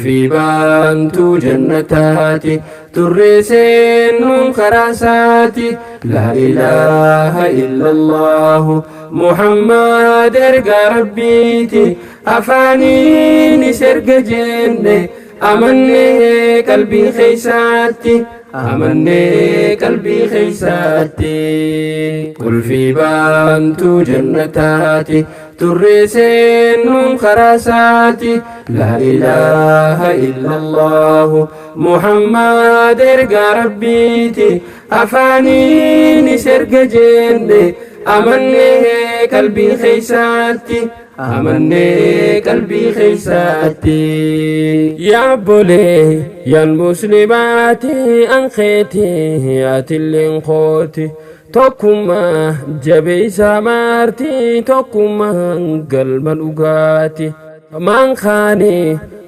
Qulfii baantuu jannataati, turree seennuun karaa isaati. Laa ilaaha illallaahu, Muhammad ergaa Rabbiiti. Afaaniinis erga jenne, amannee qalbii keessaatti, amannee qalbii keessaatti. Qulfii baantuu jannataati, turree seennuun karaa isaati. Laa ilaaha illallaahu, Muhammad ergaa Rabbiiti. Afaaniinis erga jenne, amannee qalbii keessaatti, amannee qalbii keessaatti. Yaa obbolee yaan muslimaati, an keeti atilleen kooti, tokkummaa jabeessa maarti, tokkummaan galma dhugaati. Maan kaane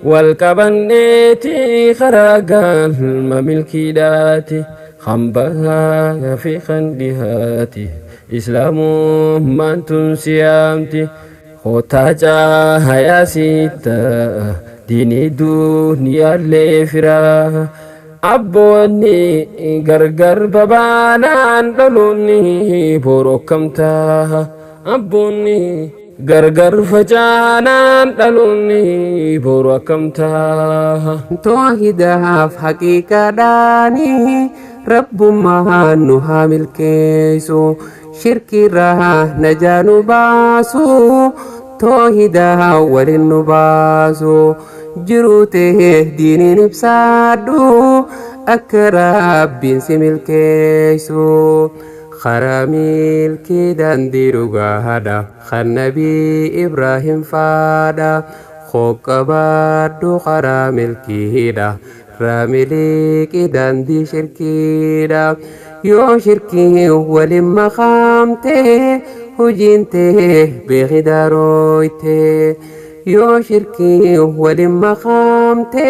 wal qabanneeti karaa galma milkiidhaati, kan bahaa fi kan dhihaati, islaamummaan tun siyaamti. Kottaa caayaa sitta diinii duniyaallee firaa. Abboonni gargar babaanaan dhaloonni borokkamtaa. Abboonni gargar facaanaan dhaloonni boru akkamtaa. Toohidaaf haqiiqaadhaanii Rabbummaan nu haa milkeessu, shirkiirraa najaa nu baasu, toohidaa waliin nu baasu. Jiruu ta'e diiniin ibsaadhu, akka Rabbiin si milkeessu. Karaa milkii daandii dhugaadha, kan Nabii Ibraahim faadha. Hoqqabaadhu karaa milkiidha, raamiliqi daandii shirkiidha. Yoo shirkii waliin makaamte, hojiin tee beeki daarooyte. Yoo shirkii waliin makaamte,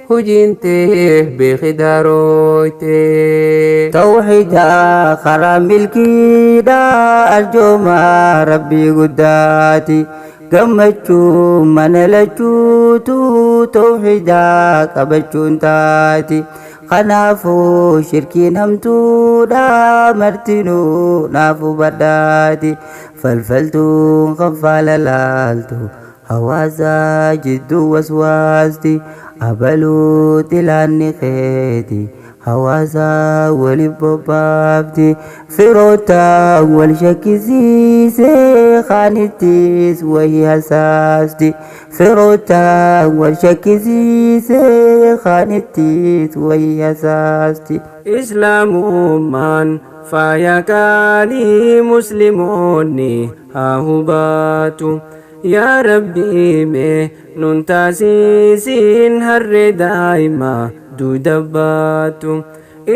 hojiin tee beeki daarooyte. Tawxiida karaa milkiidha, arjooma Rabbii guddaati. Gammachuu mana lachuutu tawxiida qabachuun taati. Kanaafuu shirkiin hamtuudha, martinuu naaf hubadhaati. Falfaltuun kan faala laaltu hawaasa jidduu waswaasti. Abaluu xilaanni keeti hawaasa waliif bobbaafti. Firoota wal shakkisiise kaanittis wahii hasaasti. Firoota wal shakkisiise kaanittis wahii hasaasti. Islaamummaan faaya qaalii, musliimoonni haa hubatu. Yaa Rabbii, mee nun taasisiin harree daa'ima duuda baatu.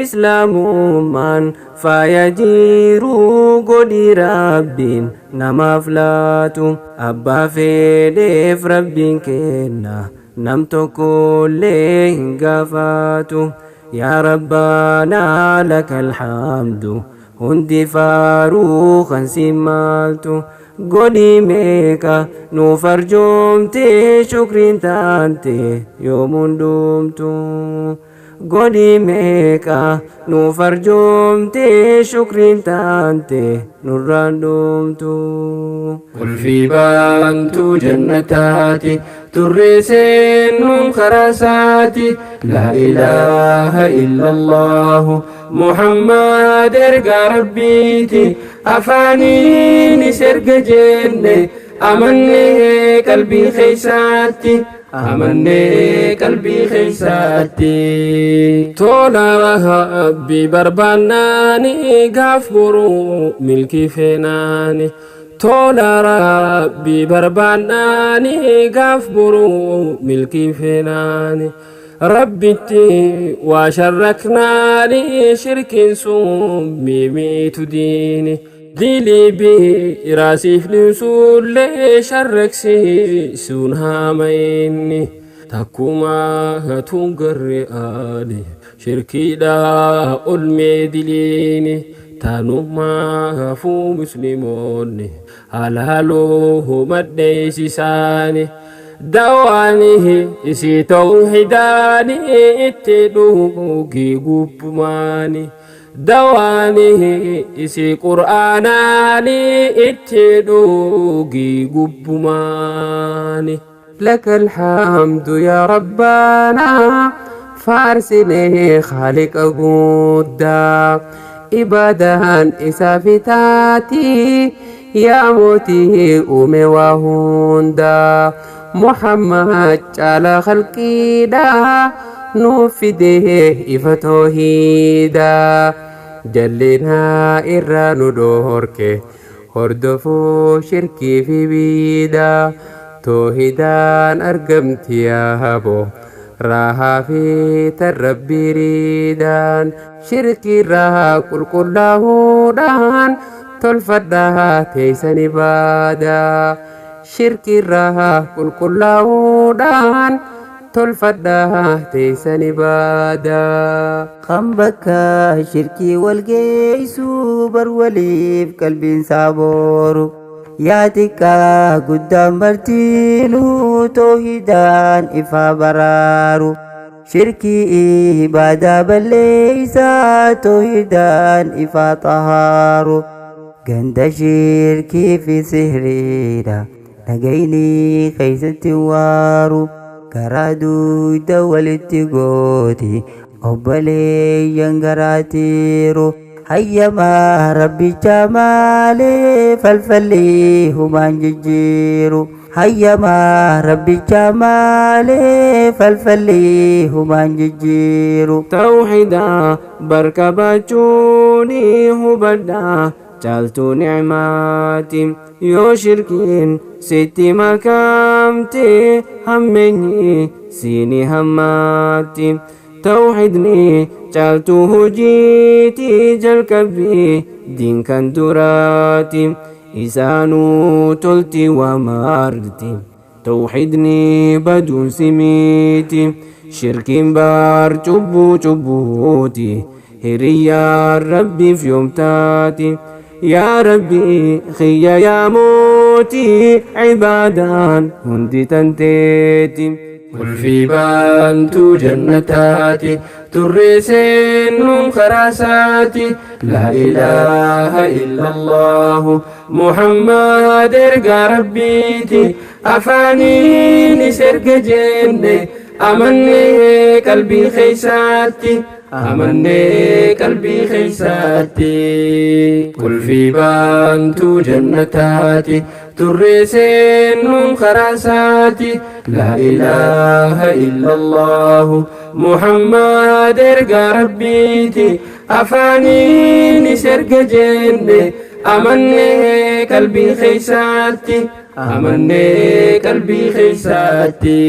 Islaamummaan faaya jiruu godhi Rabbiin namaaf laatu. Abbaa fedheef Rabbiin kenna, nam tokkollee hin gaafatu. Yaa Rabbanaa lakal hamdu, hundi faaruu kan si maaltu. Godhi meeqa nuuf arjoomte, shukriin taante yoomuun dhumtu. Godhi meeqa nuuf arjoomte, shukriin taante nurraan dhumtu. Qulfii baantuu jannataati, turree seennuun karaa isaati. Laa ilaaha illallaahu, Muhammad ergaa Rabbiiti. Afaaniinis erga jenne, amannee qalbii keessaatti, amannee qalbii keessaatti. Tola Rabbi barbaannaani gaaf boruu milkii feenaani. Tola Rabbi barbaannaani gaaf boruu milkii feenaani. Rabbitti waa sharraknaani shirkiin sun miimiitu diini. Dilii biraasiif dhiisuullee sharraksiisuun haama inni. Takkuma hatuun garre aani shirkiidha olmee diliini. Taanummaa hafuu musliimoonni halaaloo madheessisaani. Dawaani isii tawhidaani itti dhugi gubbumaani. Dawaani isii qur'aanaani itti dhugi gubbumaani. لك الحمد يا ربنا، فارسني خالق قودا، إبادان إسافتاتي يا موتي أمي وهوندا، محمد على خلقي دا نوفده إفتوهيدا، جلنا إران دورك هردفو شركي في بيدا، توهيدان أرقمت يا هبو راها في تربي ريدان، شركي راها كل كلهودان تلفدها تيسن بادا، شركي راها كل كلهودان تلفدها تيسن بادا. Kan bakka shirkii wal geessu bar waliif qalbiin saaboru. Yaa xiqqaa guddaan martiinuu toohidaan ifaa baraaru. Shirkii ibaadaa balleeysaa toohidaan ifaa xahaaru. Ganda shirkii fi sihriidha nagayni keeysatti waaru. Garaa dugda walitti gooti obboleeyyan garaatiiru. Hayyamaa rabbicha malee falfalli humaan jijjiiru. Hayyamaa rabbicha malee falfalli humaan jijjiiru. Tawxidaa barka baachuuni hubadhaa caaltuu nicmaati. Yoo shirkiin sitti makamte hammeenyi siini hammaatti. Tawxidni caaltuu hojiiti jalqabbii diin kan duraati. Isaanuu tolti wamarti. Tawxidni baduun simiiti. Shirkiin baar cubbuu cubbuuti. Hiriyyaan rabbiif yoomtaati. Yaa Rabbii xiyya yaa mootii cibaadaan hundi tanteeti. Qulfii baantuu jannataati, turree seenuun karaa isaati. Laa ilaaha illallahu Muhammad ergaa Rabbiiti. Afaaniinis erga jenne amannee qalbii keessaatti. Amannee qalbii keessaatti. Qulfii baantuu jannataati, turree seenuun karaa isaati. Laa ilaaha illallahu Muhammad ergaa Rabbiiti. Afaaniinis erga jenne amannee qalbii keessaatti. Amannee qalbii keessaatti.